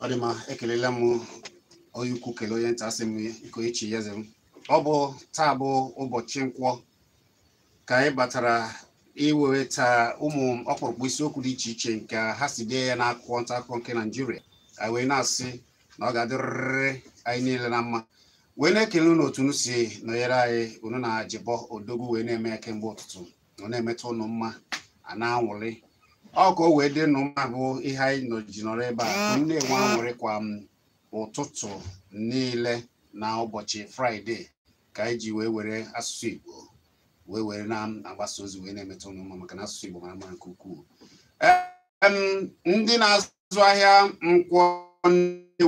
Ọ dị mma, ekelela m onye ukwu, kelee onye nta, asị m nke echi ya eze m. Ọ bụ taa bụ ụbọchị Nkwọ ka anyị batara iweta ụmụ ọkpụrụkpụ isiokwu dị iche iche nke ha si dee ya n'akwụkwọ nta akụkọ nke Naijiria. Anyị wee na-asị na ọ ga-adịrịrị anyị niile na mma, wee na-ekele unu otu unu si nọnyere anyị. Unu na Jebo Odogwu wee na-eme ya kemgbe ụtụtụ, ọ na-emetụ unu mma, a na-anwụrị ọ ka o wee dị nụ mma. Bụ ihe anyị nọ ji nọrọ ebe a ka unu na-enwe anwụrị kwa m ụtụtụ niile na ụbọchị Fraịde, ka anyị ji wee were asụsụ Igbo wee were na-agbasa ozi, wee na-emetụ unu mma, maka na asụsụ Igbo mara mma nke ukwuu. Ndị na-azụ ahịa Nkwọ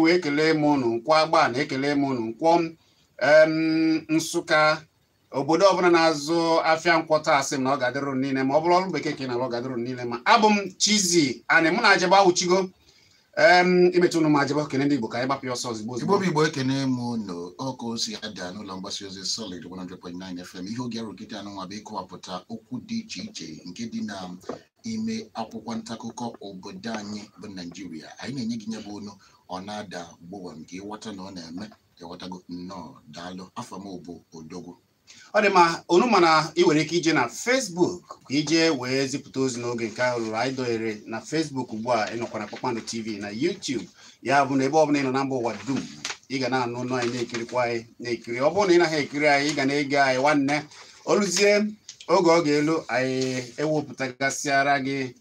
wee kelee m unu, Nkwọ Agba na-ekele m unu, Nkwọ Nsụka, obodo ọbụla na-azụ afịa Nkwọ taa, asị m na ọ ga-adịrị unu niile ma ọ bụrụ ọrụ bekee ka ị na-alụ, ọ ga-adịrị unu niile ma. Abụ m Chizzy Ani, mụ na Ajebe awụchigo imetụ unu ma. Ajebe, kene ndị Igbo ka anyị gbapụ ya ọsọ ozugbo. Igbo ozugbo. Bụ Igbo, ekene m unu. Ọka osi ada n'ụlọ mgbasa ozi Solid 100.9 FM. Ihe oge arụgide anụnwa bụ ịkọwapụta okwu dị iche iche nke dị na ime akwụkwọ ntaakụkọ obodo anyị bụ Naijiria. Anyị na-enye gị nye bụ unu, ọ na-ada gbowa nke ịghọta na ọ na-eme ịghọtago. Nnọọ, daalụ. Afọ m bụ Odogwu. Ọ dị mma. Unu mana ị nwere ike ije na Facebook ka ije wee zipụta ozi n'oge nke ahụ ruru. Anyị dọnyere na Facebook ugbu a, ịnọkwa na Kpakpando TV na YouTube. Ya bụ na ebe ọbụla ị nọ na mba ụwa dum, ị ga na-anụ ọnụ anyị, na-ekirikwa anyị na-ekiri. Ọ bụrụ na ị naghị ekiri anyị, ị ga na-ege anyị. Nwanne, oluzie oge ọ ga-elu, anyị ewepụtagasịara gị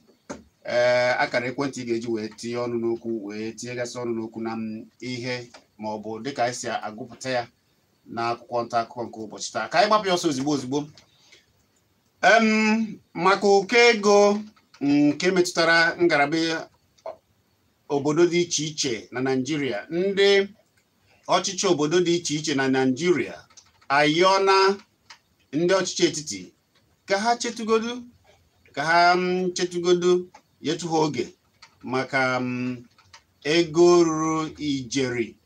ee akara ekwentị ị ga-eji wee tinye ọnụ n'okwu, wee tinyegasị ọnụ n'okwu na ihe ma ọ bụ dịka anyị si agụpụta ya n'akwụkwọ nta akụkọ nke ụbọchị taa. Ka anyị gbapụ ya ọsọ ozugbo ozugbo. Maka ụkọ ego nke metụtara ngalaba obodo dị iche iche na Naịjirịa, ndị ọchịchị obodo dị iche iche na Naịjirịa ayọna ndị ọchịchị etiti ka ha chetugodu, ka ha chetugodu, nyetụ ha oge maka ego ruru ijeri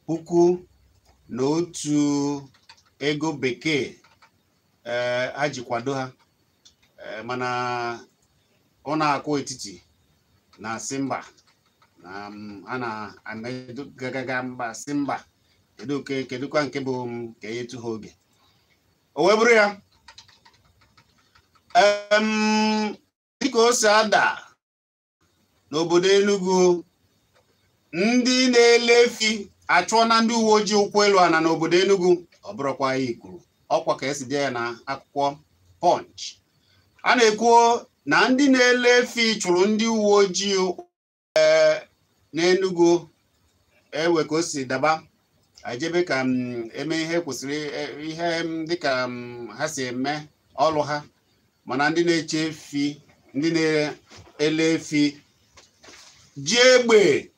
1001 ego bekee ee ha ji kwado ha. Mana ụlọ akụ etiti na-asị mba, na a na-amegaga mba, sị mba, kedu kedụkwa nke bụ ka enyetụ ha oge. O wee bụrụ ya, dịka o si ada n'obodo Enugu, ndị na-ele efi achụọ na ndị uwe ojii ụkwụ elu ana n'obodo Enugu. Ọ bụrụkwa ya kwuru ọkwa ka esi dee ya na akwụkwọ Punch, a na-ekwu na ndị na-ele efi chụrụ ndị uwe ojii n'Enugu. Ewe ka o si daba, ejebe ka eme ihe kwesịrị, ihe dịka ha si eme ọrụ ha, mana ndị na-eche efi, ndị na-ele efi ji egbe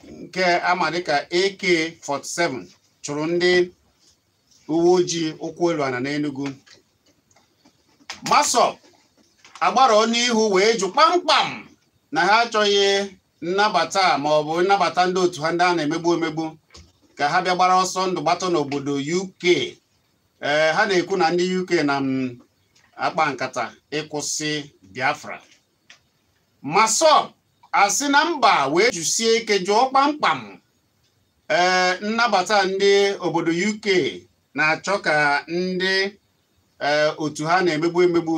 nke ama dịka AK-47 chụrụ ndị uwe ojii ụkwụ elu ana n'Enugu. MASSOB agbara n'ihu wee jụ kpamkpam na ha achọghị nnabata ma ọ bụ nnabata ndị otu ha ndị a na-emegbu emegbu ka ha bịa gbara ọsọ ndụ gbata n'obodo UK. Ee, ha na-ekwu na ndị UK na akpa nkata ịkwụsị Biafra. MASSOB asị na mba, wee jụsie ike, jụọ kpamkpam ee nnabata ndị obodo UK na-achọ ka ndị ee otu ha na-emegbu emegbu,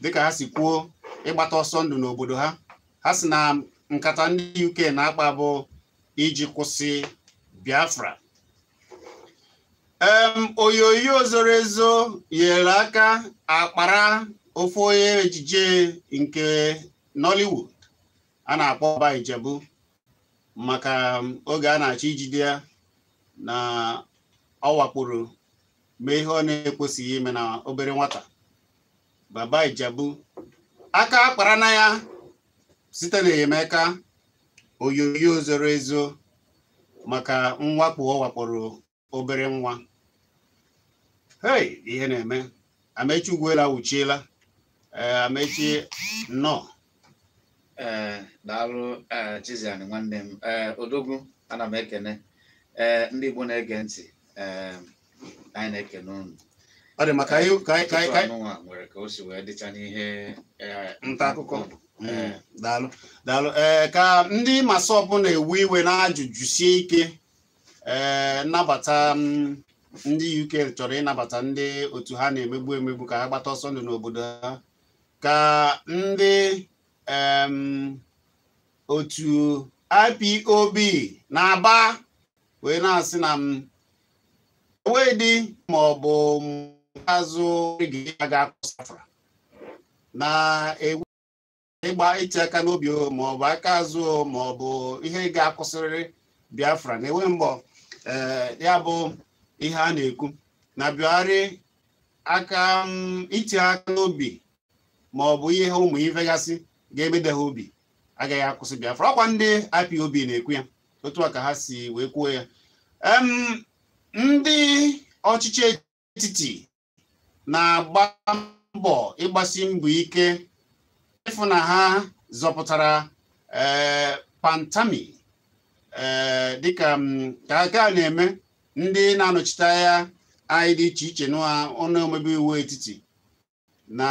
dịka ha si kwuo, ịgbata ọsọ ndụ n'obodo ha. Ha si na nkata ndị UK na-akpa bụ iji kwụsị Biafra. Onyonyo zoro ezo nyere aka akpara ofu onye ejije nke Nollywood a na-akpọ Baba Ijebu, maka oge a na-achọ ijide ya na ọ wakporo, mee ihe ọ na-ekwesịghị ime na obere nwata. Baba Ijebu aka akpara na ya site n'enyemaka onyonyo zoro ezo maka mwakpo ọ wakporo obere nwa. Hei, ihe na-eme. Amechi Ugwuela awụchiela. Ee, Amechi, nnọọ. Ee, daalụ. Ee, Chiziani nwanne m, ee, Odogwu, ana m ekene ee ndị Igbo na-ege ntị. Ee, anyị na-ekene unu. Ọ dị maka anyị ka anyị ka anyị Ụtụtụ anụnwa nwere ka o si wee dịcha n'ihe nta akụkọ. Daalụ daalụ. Ee, ka ndị MASSOB na-ewe iwe na-ajụjụ sie ike, ee, nnabata ndị UK chọrọ ịnabata ndị otu ha na-emegbu emegbu ka ha gbata ọsọ ndụ n'obodo ha, ka ndị otu IPOB na-aba wee na-asị na m ewedị ma ọ bụ azụ ga-akwụsafra na ewu ịgba iti aka n'obi ma ọ bụ aka azụ ma ọ bụ ihe ga-akwụsịrịrị Biafra na-enwe mbọ. Ya bụ ihe a na-ekwu na Buhari aka iti aka n'obi ma ọ bụ ihe ụmụ ifegasị ga-emede ha obi agaghị akwụsị Biafra. Ọkwa ndị IPOB na-ekwu ya, otu a ka ha si wee kwuo ya. Ndị ọchịchị etiti na-agba mbọ ịgbasi mbọ ike ịfụ na ha zọpụtara Pantami, dịka ka aka na-eme ndị na-anọchite anya anyị dị iche iche n'ọnụ omebe iwu etiti na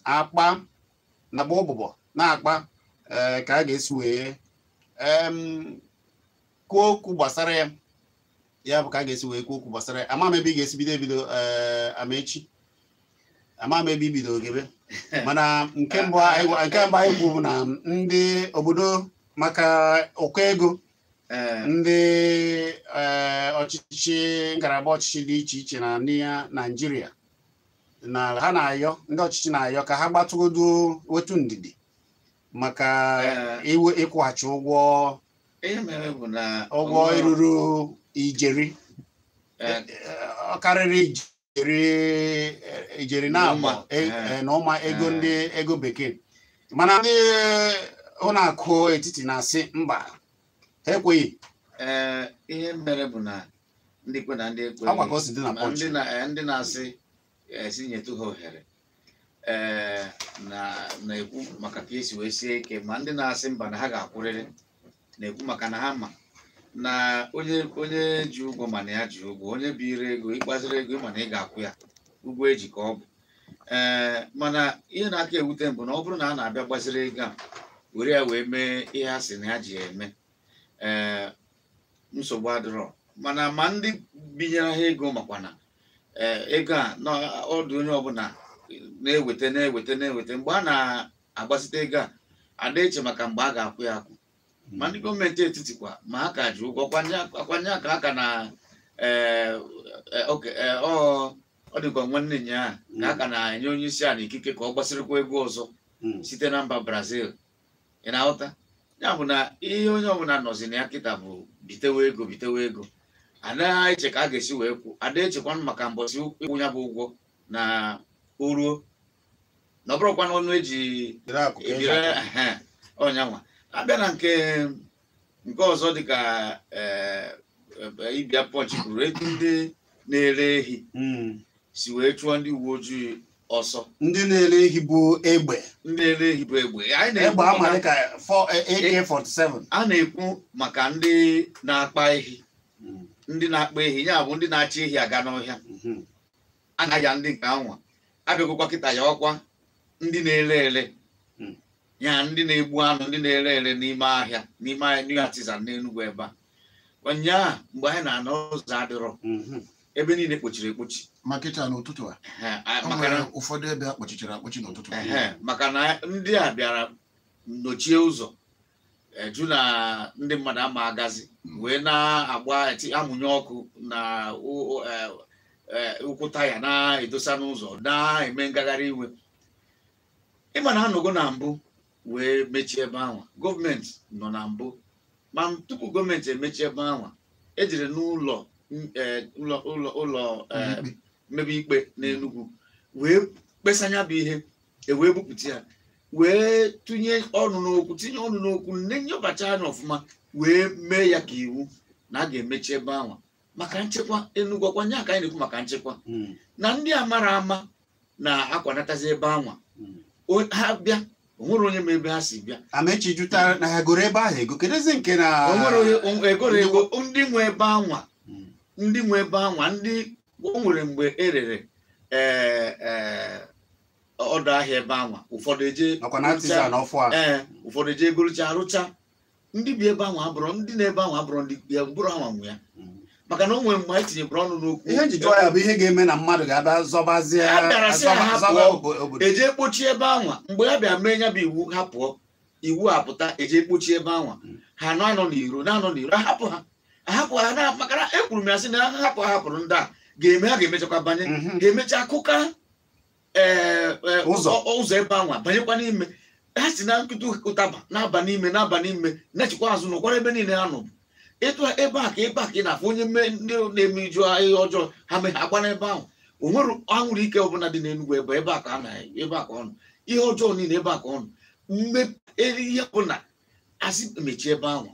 akpa na-agba ụbụbọ na-akpa ka a ga-esi wee kwuo okwu gbasara ya. Ya bụ ka a ga-esi wee kwuo okwu gbasara ya. Ama m ebe ị ga-esi bido ebido, Amaechi, ama m ebe ibido ogebe, mana nke mbụ anyị kwuru na ndị obodo maka ụkọ ego, ndị ọchịchị ngalaba ọchịchị dị iche iche na Naịjirịa na ha na-ayọ ndị ọchịchị na-ayọ ka ha gbatụgodo wetu ndidi maka ịkwụghachi ụgwọ ụgwọ ruru ijeri karịrị ijeri na abụọ na ụma ego ndị ego bekee. Mana ndị ụlọ akụ etiti na-asị mba, ha ekweghị. Ihe mere bụ na ndị kwe na ndị ekweghị, ndị na-asị esi nyetụ ha ohere na-ekwu maka ka esi wee sie ike, ma ndị na-asị mba na ha ga-akwụrịrị na-ekwu maka na ha ma na onye ji ụgwọ mana ya ji ụgwọ, onye biri ego ịgbaziri ego mana ị ga-akwụ ya ụgwọ eji ka ọ bụ. Mana ihe na-aka ewute mbụ na ọ bụrụ na a na-abịa gbaziri ego a were ya wee mee ihe a sị na ya ji eme, nsogbu adịrọ. Mana ma ndị binyere ha ego makwana ego a ọdụ onye ọbụla na-eweta na-eweta na-eweta mgbe a na-agbazite ego a ada eche maka mgbe a ga-akwụ ya akwụ. Ma ndị gọọmenti etiti kwa ma ha ka ji ụgwọ kwanye aka aka na ọ dịkwa nwanne nya ka aka na-enye onye isi ala ikike ka ọ gbasirikwa ego ọzọ site na mba Brazil. Ị na-aghọta? Ya bụ na ihe onye ọbụla nọzi na ya kịta bụ bitewe ego bitewe ego, anaghị eche ka a ga-esi wee kwụ, ada echekwa maka mbọsị ịkwụ ya bụ ụgwọ na o ruo na ọ bụrụkwa n'ọnụ eji ebire ọnyanwa. Abịa na nke ọzọ dịka ịbịa Punch kwuru etu ndị na-ere ehi si wee chụọ ndị uwe ojii ọsọ. Ndị na-ere ehi bụ egbe, ndị na-ere ehi bụ egbe, egbe ama dịka AK-47. A na-ekwu maka ndị na-akpa ehi, ndị na-akpa ehi ya bụ ndị na-achị ehi aga n'ọhịa, anaghị ndị nke anwa abịagokwa kịta ya ọkwa ndị na-ere ere ya, ndị na-egbu anụ, ndị na-ere ere n'ime ahịa, n'ime ahịa New Artisan n'Enugwu ebe a. Ụnyaahụ mgbe anyị na-anọ ụzọ adịrọ, ebe niile kpochiri ekpochi. Ma kịta n'ụtụtụ a nwere ụfọdụ ebe a kpọchichara akpọchi n'ụtụtụ, maka na ndị a bịara nochie ụzọ ju na ndị mmadụ ama agazi wee na-agba amụnye ọkụ na ụkwụ taya na-edosa n'ụzọ na-eme ngagharị iwe. Ịma na anọgo na mbụ wee mechie ebe ahụ, gọọmenti nọ na mbụ, ma tupu gọọmenti emechie ebe ahụ ejiri n'ụlọ ụlọ ụlọ ụlọ mmebe ikpe n'Enugu wee kpesanya bụ ihe, wee bupụta ya wee tinye ọnụ n'okwu tinye ọnụ n'okwu nyobacha anya ọfụma wee mee ya ka iwu na a ga-emechi ebe ahụ maka nchekwa Enugu. Ọkwa nye aka anyị na-ekwu maka nchekwa na ndị a mara ama na-akwanatazi ebe ahụ ha bịa, onwere onye ma ebe ha si bịa. Amaechi jụtara na ha goro ebe ahụ ego, kedụzi nke na onwere onye egoro ego ndị nwe ebe anwa, ndị nwe ebe anwa, ndị o nwere mgbe erere ọdụ ahịa ebe anwa, ụfọdụ eje Nakwa na artisan ọfụ a. Ee, ụfọdụ eje egorocha arụcha. Ndị bi ebe ahụ abụrụ ndị na-ebe ahụ, abụrụ ndị ya bụrụ anwa nwe ya, maka na o nwere mgbe anyị tinyekwara ọnụ n'okwu. Ihe njijọ ya bụ ihe ga-eme na mmadụ ga-abịa zọbazie. Ha bịara sị ha zọba pụọ. Obodo. Eje kpochie ebe anwa. Mgbe ha bịa mee ya bụ iwu ha pụọ, iwu apụta, eje kpochie ebe anwa. Ha nọ n'iro, na-anọ n'iro, ahapụ ha, ahapụ ha na, maka na ekwuru m ya sị na ha hapụ, ha hapụrụ ndị a ga-eme, ha ga-emechakwa banye, ga-emecha akụka ee Ụzọ. Ụzọ ebe anwa banyekwa n'ime. Ha si na nkịtị ụtaba na-aba n'ime, na-aba n'ime, na-echekwa azụ nọkwara ebe niile ha nọ. Etu a, ebe a ka ị na-afụ onye ndị na-eme iju ihe ọjọọ ha mee, ha gba n'ebe ahụ. O nwere anwụrụ ike ọbụla dị n'Enugwu, ebe a ka a na ebe a ka ọ nọ, ihe ọjọọ niile ebe a ka ọ nọ, mme ihe ọbụla asị mechie ebe ahụ.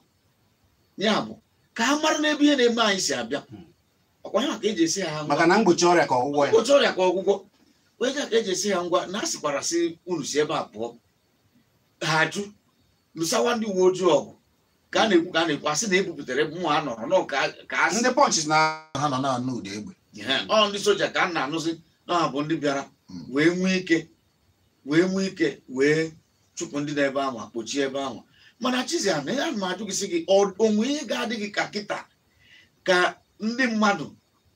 Ya bụ ka ha mara n'ebe ihe na-eme anyị si abịa. Ọkwa ha ka eji esi ha ngwa. Maka na mgbochi ọrịa ka ọgwụgwọ ya. Mgbochi ọrịa ka ọgwụgwọ. Onye ka eji esi ha ngwa na a sịkwara sị unu si ebe a pụọ, ha ajụ, lụsawa ndị uwe ojii ọgụ. Ka a na-ekwu asị na ebupụtara ebe mụ ha nọrọ nọ ka asị. Ndị Punch na Ha nọ na-anụ ụda egbe. Ọ ndị soja ka a na-anụzi na ha bụ ndị bịara wee nwee ike wee chụpụ ndị na-ebe ahụ, kpochie ebe ahụ. Mana Chizzy, na ya ma ajụ gị sị gị, onwe ihe ga-adị gị ka kịta ka ndị mmadụ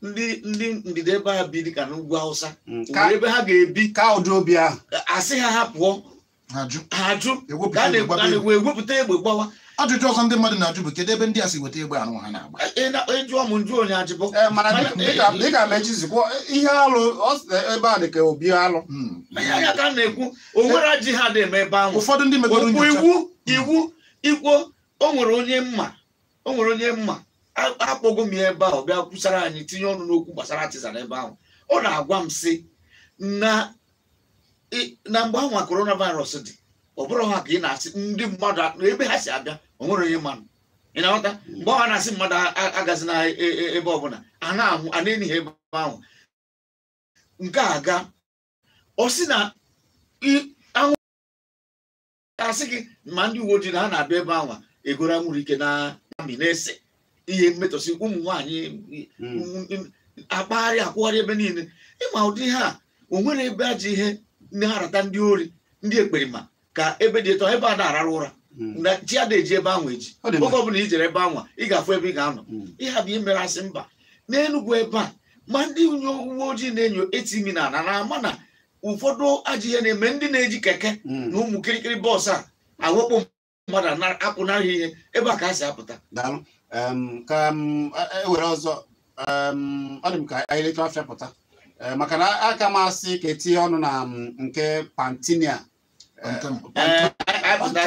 ndị ndịda ebe a bi, dịka n'ugwu Awụsa, Ka nwere ebe ha ga-ebi? Ka ụdị obi ahụ. Asị ha ha pụọ. Ha jụ. Ha jụ. Ewepụta ka a egbe na-ekwu gbaba a egbe. na-ekwu ewepụta egbe gbawa. Ajụjụ ọzọ ndị mmadụ na-ajụ bụ kedu ebe ndị a si weta egbe anụ ha na-agba? Ejụọ m njụ onye ajịbọ. Ee, mana Mana- dịka Amechi kwuo, ihe alụ ebe a dị ka obi alụ. Anya ka a na-ekwu, o nwere ajị ha dị eme ebe ahụ. Ụfọdụ ndị megoro Okwu nyocha. Iwu ikwo, o nwere onye mma akpọgo m ya ebe ahụ bịa kwusara anyị, tinye ọnụ n'okwu gbasara artisan ebe ahụ. Ọ na-agwa m sị na na mgbe anwa coronavirus dị, ọ bụrụ ha ka ị na-asị ndị mmadụ ebe ha si abịa, o nwere onye mmanụ ị na-aghọta. Mgbe ọ na-asị mmadụ agazi na ebe ọbụla a na-anwụ, a na-eni ha ebe ahụ. Nke a ga ọ sị na anwụ asị gị ma ndị uwe ojii na ha na-abịa ebe ahụ egoro anwụrụ ike na amị na-ese ihe mmetọsị ụmụ nwaanyị, akpagharị akwụgharị ebe niile. Ịma ụdị ha, o nwere ebe ajọ ihe na-arata ndị ori, ndị ekperima, ka ebe dị eto ebe a na-arara ụra na chi ada eji ebe ahụ eji. Ọ dị mma. Oge ọbụla i jere ebe ahụ, ị ga-afụ ebe ị ga-anọ. Ihe a bụ ihe mere asị mba n'Enugwu ebe a, ma ndị uwe ojii na-enyo etimi na ana na-ama na ụfọdụ ajọ ihe na-eme, ndị na-eji keke na ụmụ kirikiri bọọsụ a awakpo mmadụ, apụnarị ihe ebe a ka a si apụta. Daalụ. Ka m ewere ọzọ. Ọ dị m ka anyị letu afịa pụta, maka na aka m asị ka etinye ọnụ na nke Pantinia. Pantami. Ee, anyị pụta,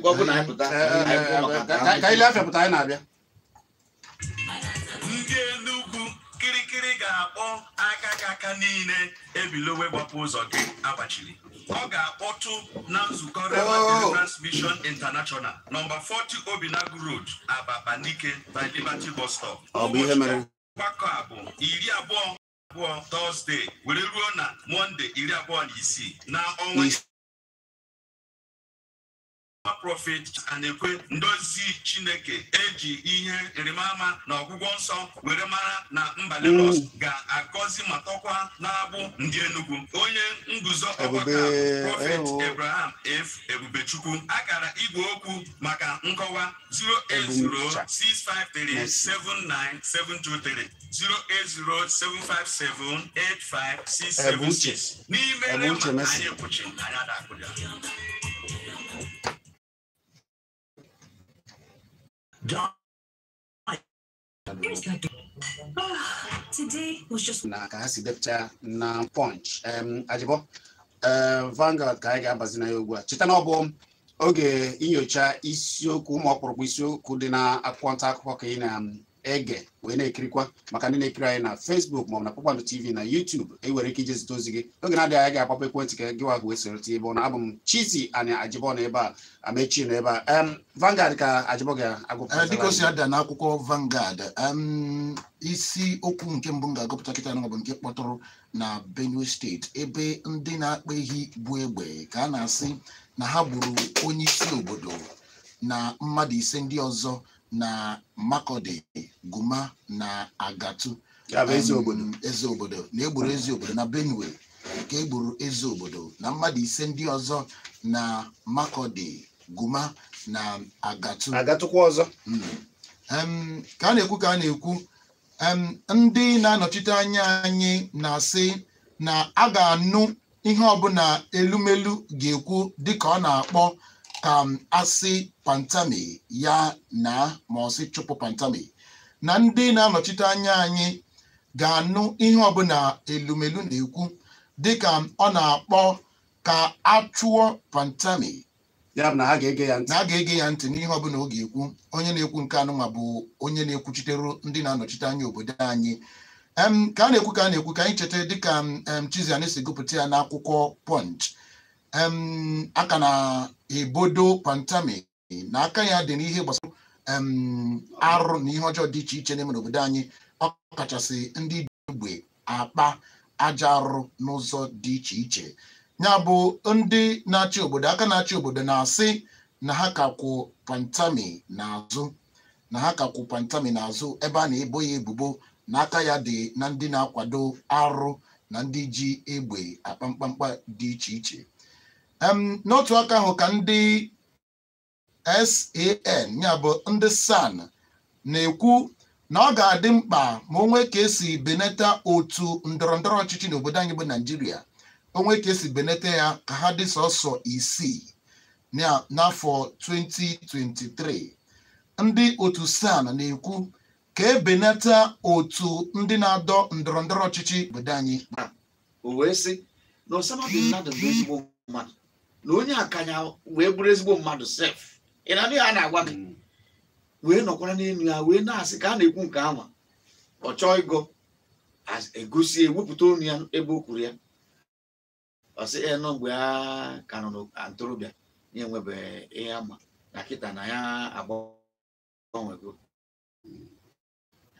ọ bụ na anyị pụta, anyị kwuo maka nke ahụ. Ka anyị lee afịa pụta, anyị na-abịa. Ndị Enugwu, kirikiri ga-akpọ aka ka aka niile ebilowe gbapụ ụzọ gị agbachiri. Ọ ga-akpọtụ na nzukọ Rema Deliverance Mission International, nọmba 40 Obinagu Road, Ababa Nike by Liberty Bus Stop. Ọ bụ ihe mere. Ọgbakọ a bụ 22 Tọzdee were ruo na Mọnde 26 na ọnwa. Prophet Anekwe ndozi Chineke eji ihe ịrịmama na ọgwụgwọ nsọ were mara na mba Lagos ga-agọzi ma tọkwa n'agbụ ndị Enugu. Onye nguzo ọgbakọ a bụ Prophet Ewo. Abraham F. Ebubechukwu. Akara igwe okwu maka nkọwa: 08065379723, 08075785676. N'ime Ebuche Rema, Messi. anyị kwụchi anyị adakụja. Today was just Na ka ha si depụta na Punch. Ajibọ, ee, Vanguard ka anyị ga-abazi na ya ugbu a. Cheta na ọ bụ oge inyocha isiokwu, ụmụ ọkpụrụkpụ isiokwu dị na akwụkwọ nta akụkọ ka ị na-ege wee na-ekirikwa. Maka ndị na-ekiri anyị na Facebook maọbụ na Kpakpando TV na YouTube, e nwere ike ije zite ozi gị. Oge na-adịghị anya ga-agbapụ ekwentị ka gị wa wee soro tinye ebe ọ na. Abụ m Chizzy anyị Ajibọ na ebe a, Amechi na ebe a. Vanguard ka Ajibọ ga-agụpụta. Dịka o si ada n'akwụkwọ Vanguard, isi okwu nke mbụ m ga-agụpụta kịta nwa bụ nke kpọtụrụ na Benue Steeti, ebe ndị na-akpa ehi bụ egbe ka a na-asị na ha gburu onye isi obodo na mmadụ 5 ndị ọzọ na Makurdi, Guma na Agatu. Ya bụ eze obodo. Eze obodo na egburu eze obodo na Benue. ka e gburu eze obodo na mmadụ 5 ndị ọzọ na Makurdi, Guma na Agatu. Agatukwa ọzọ. Ka a na-ekwu ndị na-anọchite anya anyị na-asị na a ga-anụ ihe ọbụla elumelu ga-ekwu dịka ọ na-akpọ ka asị Pantami ya na ma ọ sị chụpụ Pantami, na ndị na-anọchite anya anyị ga-anụ ihe ọbụla elumelu na-ekwu dịka ọ na-akpọ ka a chụọ Pantami, ya bụ na ha ga-ege ya ntị, na a ga-ege ya ntị n'ihe ọbụla ọ ga-ekwu. Onye na-ekwu nke anụnwa bụ onye na-ekwuchitere ndị na-anọchite anya obodo anyị. Ka a na-ekwu ka anyị cheta dịka Chiziani si gụpụta ya n'akwụkwọ Punch, aka na-ebodo Pantami na aka ya dị n'ihe gbasara arụ na ihe ọjọọ dị iche iche na-eme n'obodo anyị, ọ kachasị ndị egbe akpa aja arụ n'ụzọ dị iche iche. Ya bụ ndị na-achị obodo, aka na-achị obodo na-asị na ha ka kwụ Pantami n'azụ, ebe a na-ebo ya ebubo na aka ya dị na ndị na-akwado arụ na ndị ji egbe akpa mkpamkpa dị iche iche. N'otu aka ahụ ka ndị SAN, ya bụ ndị SAN, na-ekwu na ọ ga-adị mkpa ma o nwee ka esi benata otu ndọrọ ndọrọ ọchịchị n'obodo anyị bụ Naijiria, onwe ka esi benata ya ka ha dị sọsọ 6 n'afọ 2023. Ndị otu SAN na-ekwu ka ebenata otu ndị na-adọ ndọrọ ndọrọ ọchịchị obodo anyị. O wee sị na Osama bin Laden bụ ezigbo mmadụ, na onye akanya wee bụrụ ezigbo mmadụ sef, ị na-anụ ya na-agwa gị, wee nọkwara n'elu ya wee na-asị ka a na-ekwu nke anwa ọ chọọ ịgọ egosi ewepụta onu ya ebe o kwuru ya. Ọ sị nọ mgbe ya ka nọ na ntorobịa ya enwebeghị ihe ama na kịta na ya agbanwego.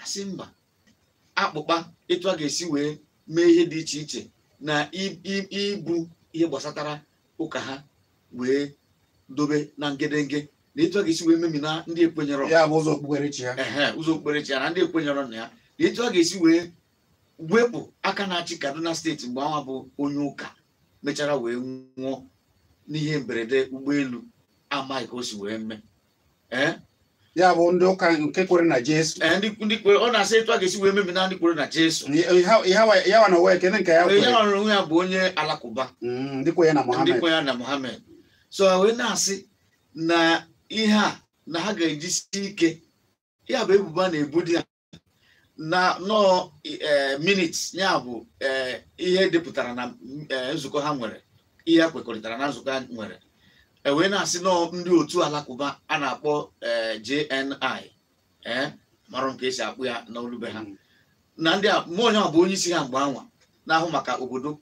Asị mba, akpụkpa etu a ga-esi wee mee ihe dị iche iche na ibu ihe gbasatara ụka ha wee dobe na ngedenge, na etu a ga-esi wee memina ndị ekwenyere ya bụ ụzọ okpukperechi ya, ụzọ okpukperechi ya na ndị ekwenyere na ya, na etu a ga-esi wee wepụ aka na-achị Kaduna steeti mgbe anwa bụ onye ụka mechara wee nwụọ n'ihe mberede ụgbọelu amaghị ka o si wee mee. Ya bụ ndị ụka nke kwere na Jesu, ndị kwere, ọ na-asị etu a ga-esi wee mebi na ndị kwere na Jesu. Ya na onwe kedu nke ya kwere? Ya nwere onwe ya bụ onye alakụba, ndị kwere na Muhammad, ndị kwere na Muhammad. So wee na-asị na ihe a na ha ga-ejisi ike, ya bụ ebubo a na-ebu dị ya na nọọ minutes, ya bụ ihe depụtara na nzukọ ha nwere, ihe a kwekọrịtara na nzukọ ha nwere, wee na-asị nọọ ndị otu alakụba a na-akpọ JNI, marụ nke esi akpụ ya n'olube ha, na ndị a mmụọ onye bụ onye isi ha mgbe anwa na-ahụ maka obodo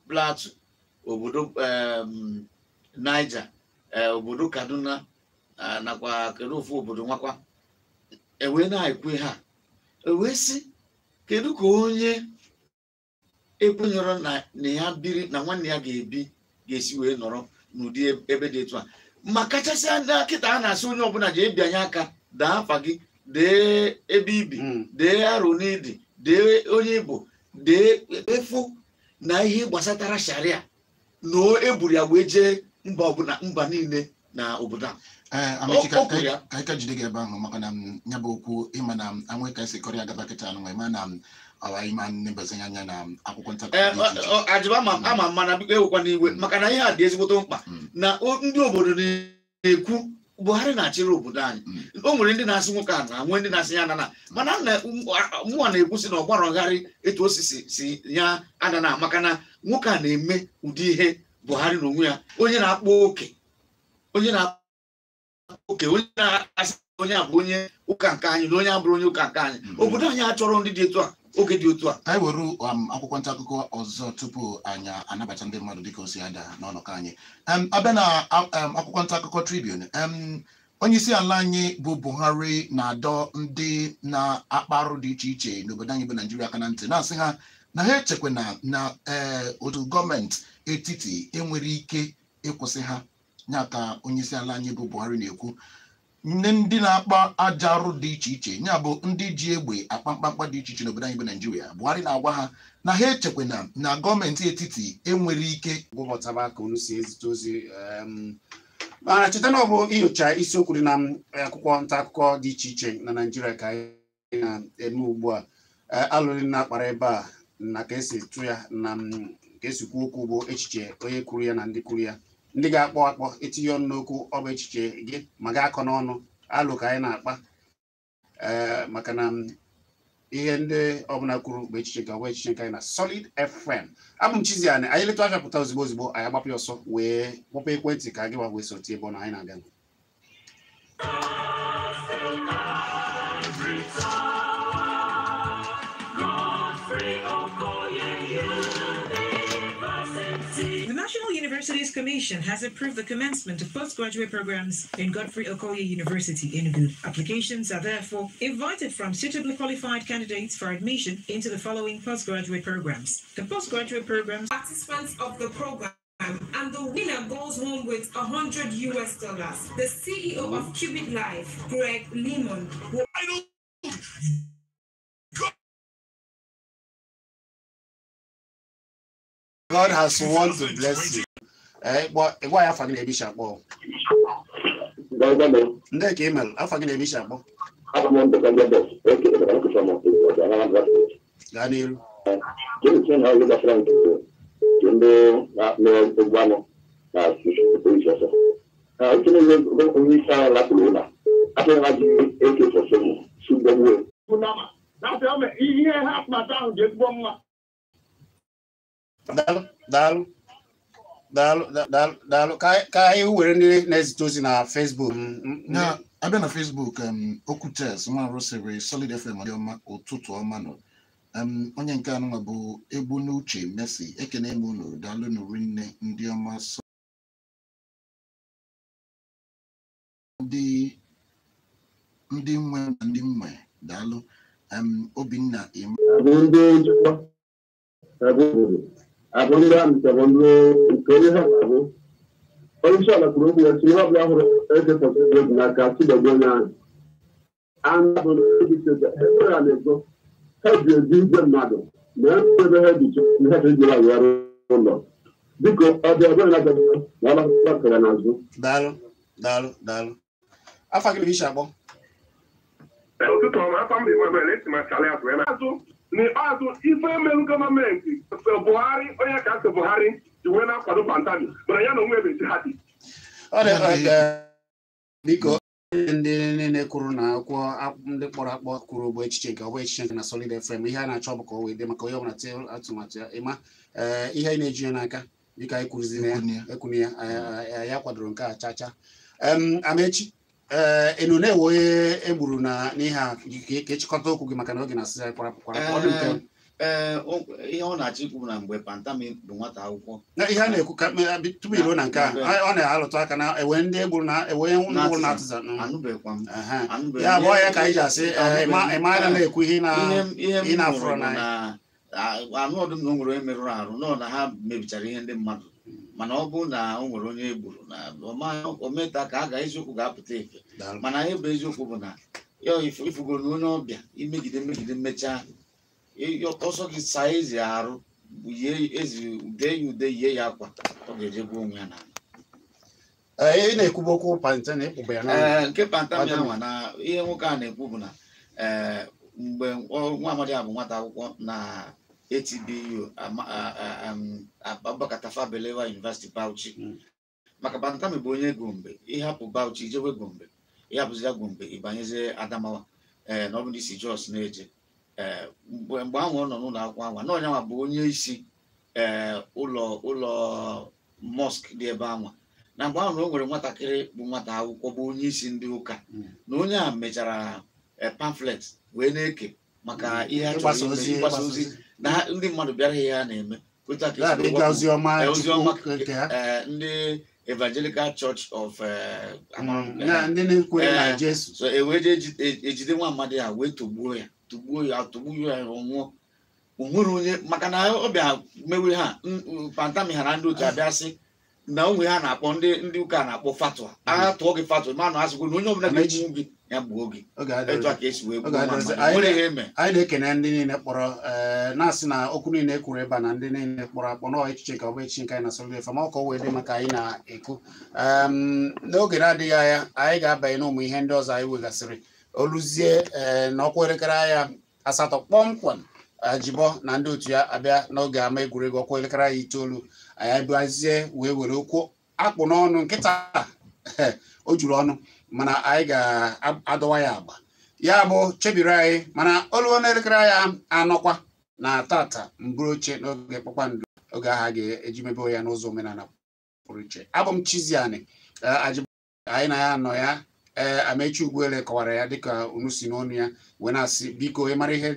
Plateau, obodo Niger, obodo Kaduna, nakwa kedu ofu obodo nwakwa. Wee na-ekwe ha wee sị kedu ka onye ekwenyere na ya biri na nwanne ya ga-ebi ga-esi wee nọrọ n'ụdị ebe dị etu a, ma kachasị na kịta a na-asị onye ọbụla ji ebianye aka daa afa gị, dee ebe ibi, dee arụ n'idi, dee onye ịbụ, dee efu na ihe gbasatara sharia na eburu ya wee jee mba ọbụla, mba niile na obodo a. Ka anyị ka jide gị ebe ahụ maka na ya bụ okwu ịma na anwe ka esi kọrọ ya gaba kịta anụ ịma na ọwa ịma nnebazinye anya na akwụkwọ nta ajụba ama mma na biko ewekwa n'iwe maka na ihe a dị ezigbote mkpa na ndị obodo na-ekwu Buhari na-achịrị obodo anyị. O nwere ndị na-asị nwoke a na nwee ndị na-asị ya anana, mana mụnwa na-ekwusi na ọgbarọgharị etu o si ya anana, maka na nwoke a na-eme ụdị ihe Buhari na onwe ya, onye na-akpọ oke, onye na-akpọ oke, onye na-asị onye a bụ onye ụka nke anyị na onye abụrụ onye ụka nke anyị. Obodo anyị achọrọ ndị dị etu a oge dị otu a. Anyị were akwụkwọ nta akụkọ ọzọ tupu anyị anabata ndị mmadụ dịka o si ada n'ọnọkọ anyị. Abịa na akwụkwọ nta akụkọ Tribune, onye isi ala anyị bụ Buhari na-adọ ndị na-akpa arụ dị iche iche n'obodo anyị bụ Naijiria aka na ntị, na-asị ha na ha echekwa na otu gọọmenti etiti enwere ike ịkwụsị ha. Ya ka onye isi ala anyị bụ Buhari na-ekwu. Nne ndị na-akpa aja arụ dị iche iche, ya bụ ndị ji egbe akpa mkpamkpa dị iche iche n'obodo anyị bụ Naijiria, Buhari na-agwa ha na ha echekwana na gọọmenti etiti enwere ike gwụbọtaba ka unu si ezite ozi. Mana cheta na ọ bụ inyocha isiokwu dị na akwụkwọ nta akụkọ dị iche iche na Naịjirịa ka anyị na-eme ugbu a. Alụrị na-akpara ebe a na ka esi tụ ya na ka esi kwuo okwu bụ echiche onye kwuru ya na ndị kwuru ya, ndị ga-akpọ akpọ etinye ọnụ n'okwu, ọ bụ echiche gị ma ga-akọ n'ọnụ alụ ka anyị na-akpa, ee, maka na ihe ndị ọbụla kwuru bụ echiche nke ọ bụ echiche nke anyị na Solid FM. Abụ m Chiziani. Anyị letụ afịa pụta ozugbo ozugbo, anyị agbapụ ya ọsọ wee kpọpụ ekwentị ka gị wee sotie ebe ọ na anyị na-abịa. The National Universities Commission has approved the commencement of postgraduate programs in Godfrey Okoye University, Enugu. Applications are therefore invited from suitably qualified candidates for admission into the following postgraduate programs. The postgraduate programs participants of the program, and the winner goes home with $100 US. The CEO of Qubit Life, Greg Lehman, will God has sworn to bless you. Ee, gwa ya afa gị na ebe isi akpọ. Ndị ka email afa gị na ebe isi akpọ. Gaa n'iru. Ndị na-egwu anụ na polisi ọsọ onye isi agha lapụrụ ụlọ afọ ha ji AK-47 sụgbọgbuo. Ihe ha atụmatụ ahụ dị ezigbo mma. Daalụ, daalụ, daalụ, daalụ, daalụ. Ka anyị were ndị na-ezite ozi na Facebook. Na abịa na Facebook, okwu tes nwarụ sịrị Solid FM dị ọma, ụtụtụ ọma nọ. Onye nke anụnwa bụ egbu n'uche Messi, ekene m unu, daalụ nụ rinne ndị ọma. So ndị nwe na ndị nwe, daalụ. Obinna Ima. Abụ ndị nchekwa, abụ obodo, abụ ndị amị, abụ ndị nke onye ha na-abụ. Onye isi ala kwuru okwu ya sị ihe ọbụla hụrụ AK-47 n'aka tụdọgbu onye ahụ. Anụ bụ ebe ha na-ego ha ji eji igwe mmadụ na ebe ha ji ihe ha ji arụ ụlọ. Biko, ọ dị ọbụla na-abịa na ọ gbakọrọ n'azụ. Daalụ, daalụ, daalụ. Afa gị na ebe isi akpọ. Ụtụtụ ọma, afọ m dị Emmanuel, esi m achara ya wee na-azụ. N'ikpeazụ, ife emerụ gọọmenti Buhari, onye ka asị Buhari ji wee na-akwado Pantami mana ya na onwe ebe jihadi. Ọ dị biko, ndị niile kwuru na akwụkwọ ndị kpọrọ akpọ kwuru bụ echiche nke ọ bụ echiche nke na Solid FM. Ihe a na-achọ bụ ka ọ wee dị maka onye ọbụla tie atụmatụ ya ịma. Ee, ihe anyị na-eji ya n'aka dịka anyị kwuruziri ya. Ekwuni ya. Ekwuni ya, ya kwadoro nke a chacha. Amechi, ee, enu na-ewe onye egburu na n'ihe a ka ịchịkọta okwu gị maka na oge na-asịzi anyị kwarapụ kwarapụ. Ọ dị nke Ee, ihe ọ na-achọ ikwu bụ na mgbe Pantami bụ nwata akwụkwọ na ihe a na-ekwu ka tupu iruo na nke a, ọ na-alụtụ aka na ewe ndị egburu na ewe ndị nwụrụ na atịza. Anụbeghịkwa m. Anụbeghị. Ya bụ ọya ka anyị ji asị, ee, ịma a na-ekwu ihe na ihe m ị na-afụrụ nụrụ bụ n'anya. Na anụ ọdụm na o nwere onye merụrụ arụ nọ na ha mebichara ihe ndị mmadụ, mana ọ bụrụ na o nwere onye egburu na ometa ka a ga eziokwu ga-apụta efe. Daalụ. Mana ihe bụ eziokwu bụ na ya ifugoro na onye ọbịa imegide mmegide mmechaa ọsọ gị saa ezi arụ, yie ezi ude ya ude, yie ya akwa, ọ ga-eje gbuo onwe ya n'ala. Ee, ị na-ekwubu okwu Pantami, ịkpụba ya n'ọnụ. Ee, nke Pantami Pantami. anwa na ihe nwoke a na-ekwu bụ na ee, mgbe nwa amadi a bụ nwata akwụkwọ na ATBU, Abubakar Tafawa Balewa University, Bauchi. Maka Pantami bụ onye Gombe, ịhapụ Bauchi ijewe Gombe, ịhapụzi ya Gombe ịbanyezie Adamawa, ee, na ọ bụ ndị si Jos na-eje. Ee, mgbe ahụ ọ nọ n'ụlọ akwụkwọ ahụ na onyanwa bụ onye isi, ee, ụlọ mosque dị ebe anwa. Na mgbe ahụ na o nwere nwatakịrị bụ nwata akwụkwọ bụ onye isi ndị ụka na onye a mechara pamphlet wee na-eke maka ihe a chọrọ Ịgbasa ime, ozi, ịgbasa ịgbasa ozi ozi. Na ndị mmadụ bịara ihe a na-eme otu a ka Ya esi bụ ịga wepụ ozi ọma. Ozi ọma. Chukwu nke ha. Ndị Evangelical Church of Na ndị na-ekwere na Jesu. So e wee jee ejide nwa mmadụ ya wee tụgbuo ya, tụgbuo ya, tụgbuo ya, ọ nwụọ. O nwere onye maka na ọ bịa mewe ha Pantami ha na ndị otu abịa sị Na onwe ha na-akpọ ndị ụka na-akpọ fatwa, agha tụọ gị fatwa, ma na asịgwo na onye ọbụla ga-egbu gị ya gbuo gị. Oge Etu adịrị. a ka esi wee gbuo Oge nwa adịrịzị. mmadụ. Anyị Nwere ihe eme. Anyị na-ekene ndị niile kpọrọ na-asị na okwu niile e kwuru ebe a na ndị niile kpọrọ akpọ nọọ echiche ka ọ bụ echiche nke anyị na Solid FM, ọ ka o wee dị maka anyị na-ekwu. N'oge na-adịghị anya anyị ga-abanye n'ụmụ ihe ndị ọzọ anyị wegasịrị oluzie n'ọkwa elekere anya 8 kpọmkwem. Ajibọ na ndị otu ya abịa n'oge ama egwuregwu ọkwa elekere anya 9. Anyị abịazie wee were okwu akpụ n'ọnụ nkịta o juru ọnụ, mana anyị ga-adọwa ya agba, ya bụ chebiri anyị, mana oluo n'elekere anya 4 na tata mburu oche n'oge kpakpando, oge ahụ a ga-eji mebe ya n'ụzọ omenala pụrụ iche. Abụ m Chiziani Ajibọ, anyị na ya nọ ya. Ee, Amechi Ugwuele kọwara ya dịka unu si n'ọnụ ya wee na-asị biko ị mara ihe.